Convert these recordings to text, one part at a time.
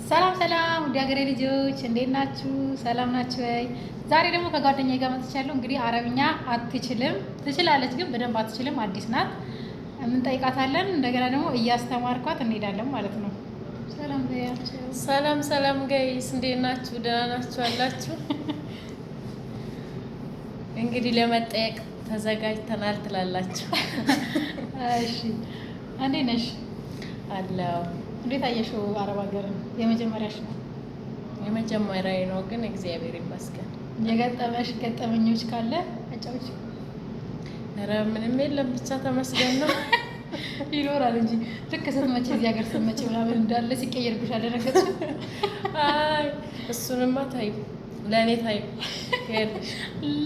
ሰላም ሰላም፣ ውድ ሀገሬ ልጆች እንዴት ናችሁ? ሰላም ናችሁ ወይ? ዛሬ ደግሞ ከጓደኛዬ ጋር መጥቻለሁ። እንግዲህ አረብኛ አትችልም፣ ትችላለች ግን በደንብ አትችልም፣ አዲስ ናት። የምንጠይቃታለን እንደገና ደግሞ እያስተማርኳት እንሄዳለን ማለት ነው። ሰላም በያቸው። ሰላም ሰላም guys እንዴት ናችሁ? ደህና ናችሁ አላችሁ? እንግዲህ ለመጠየቅ ተዘጋጅተናል ትላላችሁ። እሺ፣ እንዴት ነሽ? አለው። እንዴት አየሽው አረብ ሀገርን? የመጀመሪያሽ ነው? የመጀመሪያዬ ነው ግን እግዚአብሔር ይመስገን። የገጠመሽ ገጠመኞች ካለ አጫዎች። ኧረ ምንም የለም፣ ብቻ ተመስገን ነው። ይኖራል እንጂ ልክ ስትመጪ፣ እዚህ ሀገር ስትመጪ ምናምን እንዳለ ሲቀየርብሽ አልደነገጥሽም? አይ፣ እሱንማ ታዩ፣ ለእኔ ታዩ ይኸውልሽ።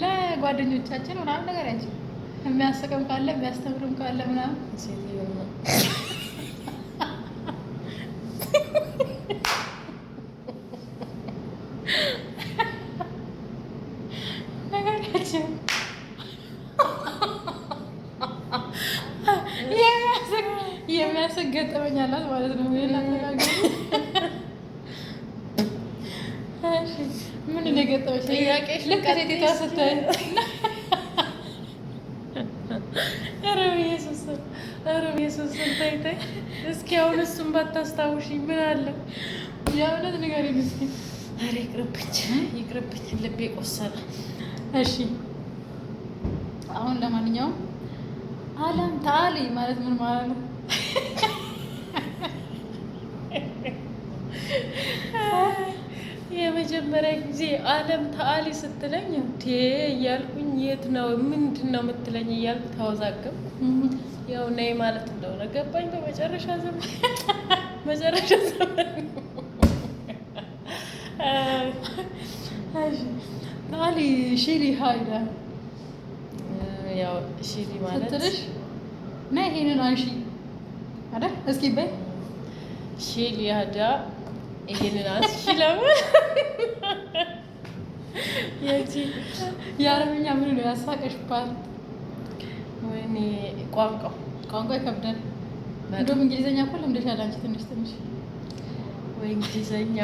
ለጓደኞቻችን ምናምን ነገር ያቸው የሚያስቅም ካለ የሚያስተምርም ካለ ምናምን። ሴትዮማ ነገራቸው የሚያስቅ ገጠመኝ አላት ማለት ነው። ይሄን አነጋገሩ እሺ፣ ምንድን ነው የገጠመሽ? ጥያቄሽ ልክ ሴቲቷ ስታይ ኧረ በኢየሱስ ስም፣ ኧረ በኢየሱስ ስም፣ ተይ ተይ። እስኪ አሁን እሱን ባታስታውሽኝ ምን አለ? የእውነት ንገሪኝ እስኪ። ኧረ ይቅርብኝ፣ ይቅርብኝ፣ ልቤ ቆሰለ። እሺ፣ አሁን ለማንኛውም አለም تعالي ማለት ምን ማለት ነው? የመጀመሪያ ጊዜ አለም تعالي ስትለኝ እንዴ እያልኩኝ፣ የት ነው፣ ምንድን ነው የምትለኝ እያልኩ ተወዛገብኩ። ያው ነይ ማለት እንደሆነ ገባኝ። በመጨረሻ ዘመን፣ መጨረሻ ዘመን። እሺ፣ تعالي شيلي هيدا ያው شيلي ማለት ስትልሽ ነይ ይሄንን አንሺ አይደል? እስኪ በይ። شيلي هدا ይሄንን አንሺ ለምን የቺ የአረብኛ ምን ነው ያሳቀሽ part? ወይኔ ቋንቋው። ቋንቋ ይከብዳል። እንደውም እንግሊዝኛ እኮ ለምደሻል አንቺ ትንሽ ትንሽ። ወይ እንግሊዘኛ።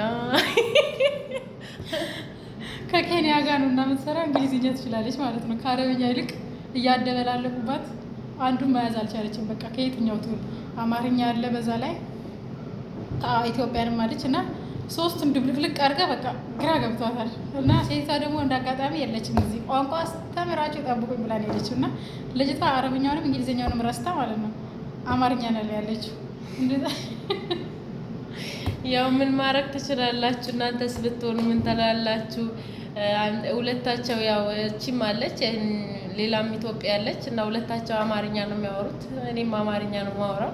ከኬንያ ጋር ነው እና የምትሰራ፣ እንግሊዝኛ ትችላለች ማለት ነው። ከአረብኛ ይልቅ እያደበላለቁባት አንዱን መያዝ አልቻለችም። በቃ ከየትኛው ትሁን? አማርኛ አለ፣ በዛ ላይ ኢትዮጵያንም አለች እና ሶስቱን ድብልቅልቅ አድርጋ በቃ ግራ ገብቷታል። እና ሴቷ ደግሞ እንደ አጋጣሚ የለችም እዚህ፣ ቋንቋ አስተምራቸው ጠብቁኝ ብላ ነው የሄደችው። እና ልጅቷ አረብኛውንም እንግሊዝኛውንም ረስታ ማለት ነው አማርኛ ነው ያለችው። እንደዛ። ያው ምን ማድረግ ትችላላችሁ? እናንተስ ብትሆኑ ምን ትላላችሁ? ሁለታቸው ያው እቺም አለች፣ ሌላም ኢትዮጵያ አለች እና ሁለታቸው አማርኛ ነው የሚያወሩት። እኔም አማርኛ ነው የማወራው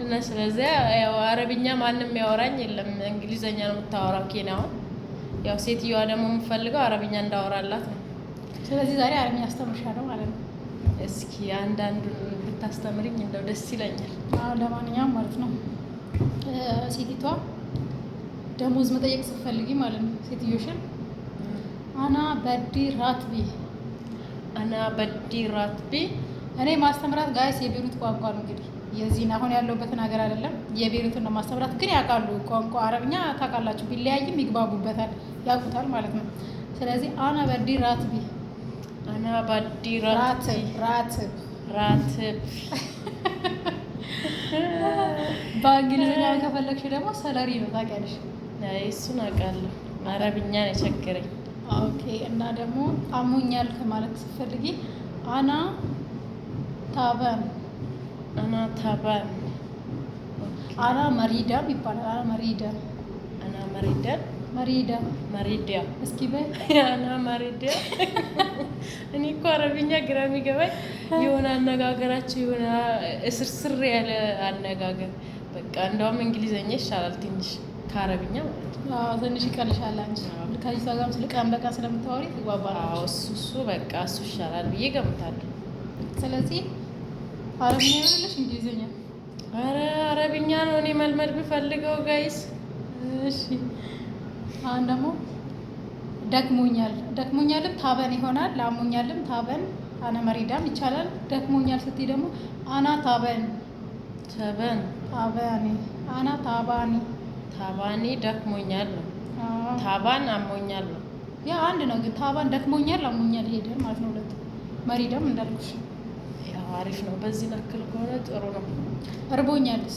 እና ስለዚያ ያው አረብኛ ማንም ያወራኝ የለም። እንግሊዘኛ ነው የምታወራው ኬንያውን። ያው ሴትዮዋ ደግሞ የምፈልገው አረብኛ እንዳወራላት ነው። ስለዚህ ዛሬ አረብኛ አስተምርሻለሁ ማለት ነው። እስኪ አንዳንዱን ብታስተምሪኝ እንደው ደስ ይለኛል። አዎ፣ ለማንኛውም ማለት ነው ሴቲቷ ደሞዝ መጠየቅ ስትፈልጊ ማለት ነው ሴትዮሽን أنا بدي راتبي። أنا بدي راتبي። እኔ ማስተምራት guys የቤሩት ቋንቋ ነው እንግዲህ፣ የዚህን አሁን ያለሁበትን ሀገር አይደለም፣ የቤሩትን ነው ማስተምራት። ግን ያውቃሉ ቋንቋ አረብኛ ታውቃላችሁ፣ ቢለያይም ይግባቡበታል፣ ያውቁታል ማለት ነው። ስለዚህ أنا بدي راتبي። أنا بدي راتبي። راتب، راتب። راتب። በእንግሊዝኛ ከፈለግሽ ደግሞ salary ነው፣ ታውቂያለሽ። አይ፣ እሱን አውቃለሁ። አረብኛ ነው የቸገረኝ። Okay፣ እና ደግሞ አሞኛል ከማለት ስትፈልጊ أنا تعبان። أنا تعبان። أنا مريضة ም ይባላል። أنا مريضة። أنا مريضة። مريضة። مريضة። እስኪ በይ። أنا مريضة። እኔ እኮ አረብኛ ግራ የሚገባኝ የሆነ አነጋገራቸው የሆነ እስርስር ያለ አነጋገር። በቃ እንደውም እንግሊዘኛ ይሻላል ትንሽ ከአረብኛ ማለት ነው። አዎ፣ ትንሽ ይቀልሻል። አንቺ ከልጅቷ ጋርም ስለ ቀን በቀን ስለምታወሪ ትግባባላችሁ። እሱ በቃ እሱ ይሻላል ብዬ ገምታለሁ። ስለዚህ አረብኛ ይሆንልሽ እንግሊዝኛ? ኧረ አረብኛ ነው እኔ መልመድ ብፈልገው guys። እሺ፣ አሁን ደግሞ ደክሞኛል። ደክሞኛልም تعبان ይሆናል። አሞኛልም تعبان፣ أنا مريضة ም ይቻላል። ደክሞኛል ስትይ ደግሞ أنا تعبان። تعبان። تعبان، أنا تعبان። تعبان ደክሞኛል ነው። አዎ። تعبان አሞኛል ነው። ያ አንድ ነው ግን تعبان ደክሞኛል አሞኛል ሄደ ማለት ነው። ሁለቱ مريضة ም እንዳልኩሽ። ያው አሪፍ ነው። በዚህ ነክል ከሆነ ጥሩ ነው። እርቦኛልስ?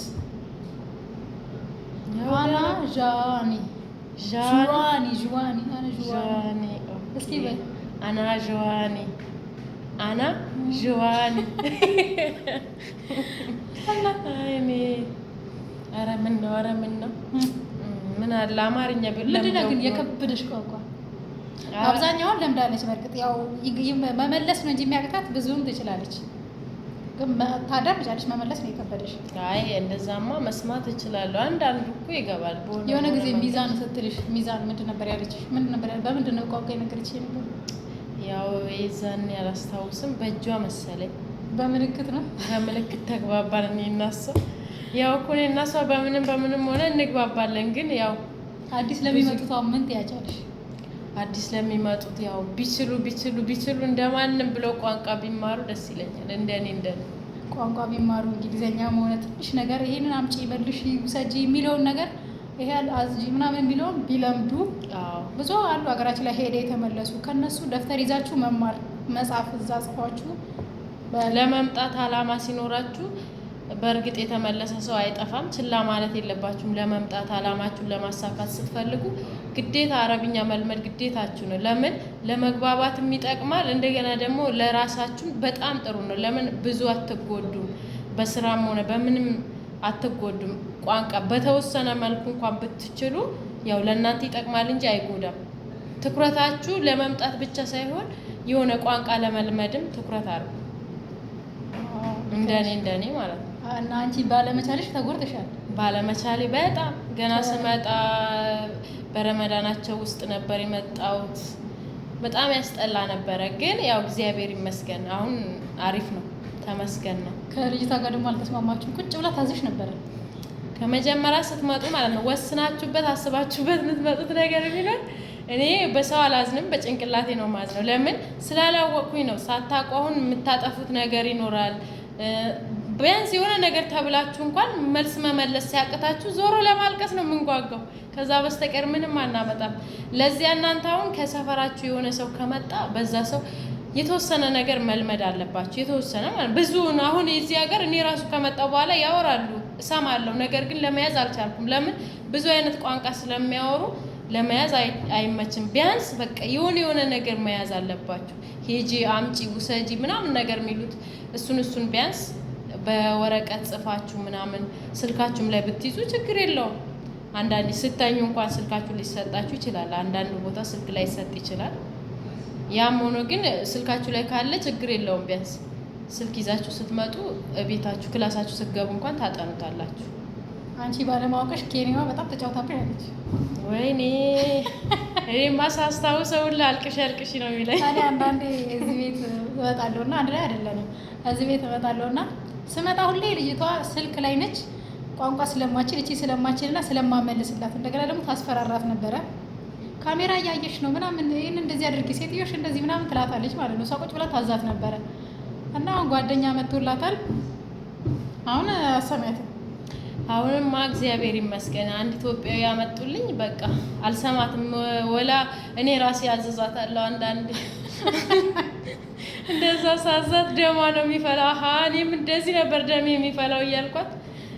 ያው أنا جعان جعان جوعان جوعان أنا جوعان جوعان okay። እስኪ በይ። أنا جوعان أنا جوعان። አይኔ ኧረ ምን ነው ኧረ ምን ነው ምን አለ አማርኛ ቢል ምንድን ነው ግን ለምደው የከበደሽ ቋንቋ? አብዛኛውን ለምዳለች። በእርግጥ ያው መመለስ ነው እንጂ የሚያቅታት ብዙም ትችላለች። ግን ታዳምጫለች። መመለስ ነው የከበደሽ። አይ እንደዛማ መስማት እችላለሁ። አንዳንዱ እኮ ይገባል። በሆነ የሆነ በሆነ ጊዜ መንገድ። ሚዛን ስትልሽ ሚዛን ምንድን ነበር ያለችሽ? ምንድን ነበር በምንድን ነው ቋንቋ የነገረችሽ ነበር? ያው የዛን ያላስታውስም በእጇ መሰለኝ። በምልክት ነው። በምልክት ተግባባን። እኔ እና እሷ ያው እኮ እኔ እና እሷ በምንም በምንም ሆነ እንግባባለን። ግን ያው አዲስ ለሚመጡት አሁን ምን ትያጫለሽ? አዲስ ለሚመጡት ያው ቢችሉ ቢችሉ ቢችሉ እንደማንም ብለው ቋንቋ ቢማሩ ደስ ይለኛል። እንደኔ እንደኔ ቋንቋ ቢማሩ እንግሊዘኛ መሆነ ትንሽ ነገር ይሄንን አምጪ መልሽ ውሰጂ የሚለውን ነገር ይሄ አዝጂ ምናምን የሚለውን ቢለምዱ። አዎ። ብዙ አሉ ሀገራችን ላይ ሄደ የተመለሱ። ከነሱ ደብተር ይዛችሁ መማር መጻፍ እዛ ጽፏችሁ ለመምጣት አላማ ሲኖራችሁ በእርግጥ የተመለሰ ሰው አይጠፋም። ችላ ማለት የለባችሁም። ለመምጣት አላማችሁን ለማሳካት ስትፈልጉ ግዴታ አረብኛ መልመድ ግዴታችሁ ነው። ለምን ለመግባባትም ይጠቅማል። እንደገና ደግሞ ለራሳችሁም በጣም ጥሩ ነው። ለምን ብዙ አትጎዱም። በስራም ሆነ በምንም አትጎዱም። ቋንቋ በተወሰነ መልኩ እንኳን ብትችሉ ያው ለእናንተ ይጠቅማል እንጂ አይጎዳም። ትኩረታችሁ ለመምጣት ብቻ ሳይሆን የሆነ ቋንቋ ለመልመድም ትኩረት አድርጉ። እንደኔ እንደኔ ማለት ነው። እና አንቺ ባለመቻልሽ ተጎድተሻል። ባለመቻሌ በጣም ገና ስመጣ በረመዳናቸው ውስጥ ነበር የመጣሁት። በጣም ያስጠላ ነበረ። ግን ያው እግዚአብሔር ይመስገን አሁን አሪፍ ነው፣ ተመስገን ነው። ከልጅቷ ጋር ደግሞ አልተስማማችሁም። ቁጭ ብላ ታዝሽ ነበረ። ከመጀመሪያ ስትመጡ ማለት ነው ወስናችሁበት አስባችሁበት የምትመጡት ነገር ቢኖር እኔ በሰው አላዝንም፣ በጭንቅላቴ ነው ማዝነው። ለምን ስላላወቅኩኝ ነው። ሳታውቁ አሁን የምታጠፉት ነገር ይኖራል። ቢያንስ የሆነ ነገር ተብላችሁ እንኳን መልስ መመለስ ሲያቅታችሁ ዞሮ ለማልቀስ ነው የምንጓጓው። ከዛ በስተቀር ምንም አናመጣም። ለዚያ እናንተ አሁን ከሰፈራችሁ የሆነ ሰው ከመጣ በዛ ሰው የተወሰነ ነገር መልመድ አለባችሁ። የተወሰነ ማለት ብዙ ነው። አሁን የዚህ ሀገር እኔ ራሱ ከመጣሁ በኋላ ያወራሉ እሰማለሁ፣ ነገር ግን ለመያዝ አልቻልኩም። ለምን ብዙ አይነት ቋንቋ ስለሚያወሩ ለመያዝ አይመችም። ቢያንስ በቃ የሆነ የሆነ ነገር መያዝ አለባችሁ። ሂጂ፣ አምጪ፣ ውሰጂ ምናምን ነገር የሚሉት እሱን እሱን ቢያንስ በወረቀት ጽፋችሁ ምናምን ስልካችሁም ላይ ብትይዙ ችግር የለውም። አንዳንዴ ስተኙ እንኳን ስልካችሁ ሊሰጣችሁ ይችላል። አንዳንድ ቦታ ስልክ ላይ ይሰጥ ይችላል። ያም ሆኖ ግን ስልካችሁ ላይ ካለ ችግር የለውም። ቢያንስ ስልክ ይዛችሁ ስትመጡ ቤታችሁ ክላሳችሁ ስትገቡ እንኳን ታጠኑታላችሁ። አንቺ ባለማወቅሽ ኬንያዋ በጣም ተጫውታብሽ። ወይኔ እኔማ ሳስታውሰው ሁላ አልቅሽ አልቅሽ ነው የሚለኝ። ታዲያ አንዳንዴ እዚህ ቤት እመጣለሁ እና አንድ ላይ አይደለንም። እዚህ ቤት እመጣለሁ እና ስመጣ ሁሌ ልጅቷ ስልክ ላይ ነች። ቋንቋ ስለማችል እቺ ስለማችል እና ስለማመልስላት እንደገና ደግሞ ታስፈራራት ነበረ። ካሜራ እያየሽ ነው ምናምን ይህን እንደዚህ አድርጊ ሴትዮሽ እንደዚህ ምናምን ትላታለች ማለት ነው። እሷ ቁጭ ብላ ታዛት ነበረ እና አሁን ጓደኛ መጥቶላታል። አሁን አሰሚያትም። አሁንማ እግዚአብሔር ይመስገን አንድ ኢትዮጵያዊ ያመጡልኝ። በቃ አልሰማትም ወላ እኔ ራሴ አዘዛታለሁ። አንዳንዴ እንደዛ ሳዛት ደሟ ነው የሚፈላው። አሀ እኔም እንደዚህ ነበር ደሜ የሚፈላው እያልኳት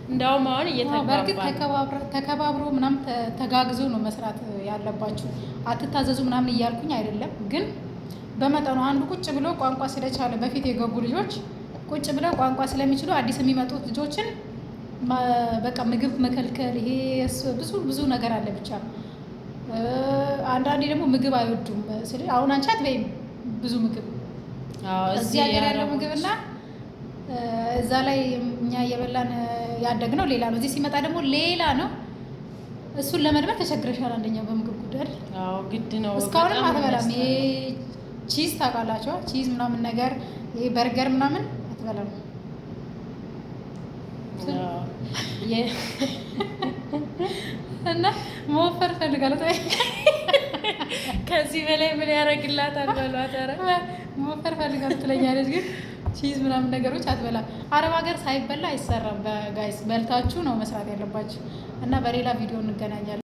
እንዳውም አሁን በእርግጥ እየተግባባ ነው። ተከባብሮ ምናምን ተጋግዞ ነው መስራት ያለባችሁ። አትታዘዙ ምናምን እያልኩኝ አይደለም፣ ግን በመጠኑ አንዱ ቁጭ ብሎ ቋንቋ ስለቻለ በፊት የገቡ ልጆች ቁጭ ብለው ቋንቋ ስለሚችሉ አዲስ የሚመጡት ልጆችን በቃ ምግብ መከልከል ይሄ ብዙ ብዙ ነገር አለ። ብቻ አንዳንዴ ደግሞ ምግብ አይወዱም። አሁን አንቺ አትበይም ብዙ ምግብ። አዎ፣ እዚህ ሀገር ያለው የአረቦች ምግብና እዛ ላይ እኛ እየበላን ያደግነው ሌላ ነው። እዚህ ሲመጣ ደግሞ ሌላ ነው። እሱን ለመልመድ ተቸግረሻል። አንደኛው በምግብ ጉዳይ አይደል? አዎ ግድ ነው። እስካሁንም በጣም አትበላም። ይሄ የሚያስጠላው። cheese ታውቃላችሁ? cheese ምናምን ነገር ይሄ በርገር ምናምን አትበላም። አዎ። እና መወፈር እፈልጋለሁ። ከዚህ በላይ ምን ያደርግላታል በሏት። ኧረ መወፈር እፈልጋለሁ ትለኛለች፣ ግን cheese ምናምን ነገሮች አትበላም። አረብ ሀገር ሳይበላ አይሰራም። በ guys በልታችሁ ነው መስራት ያለባችሁ። እና በሌላ ቪዲዮ እንገናኛለን።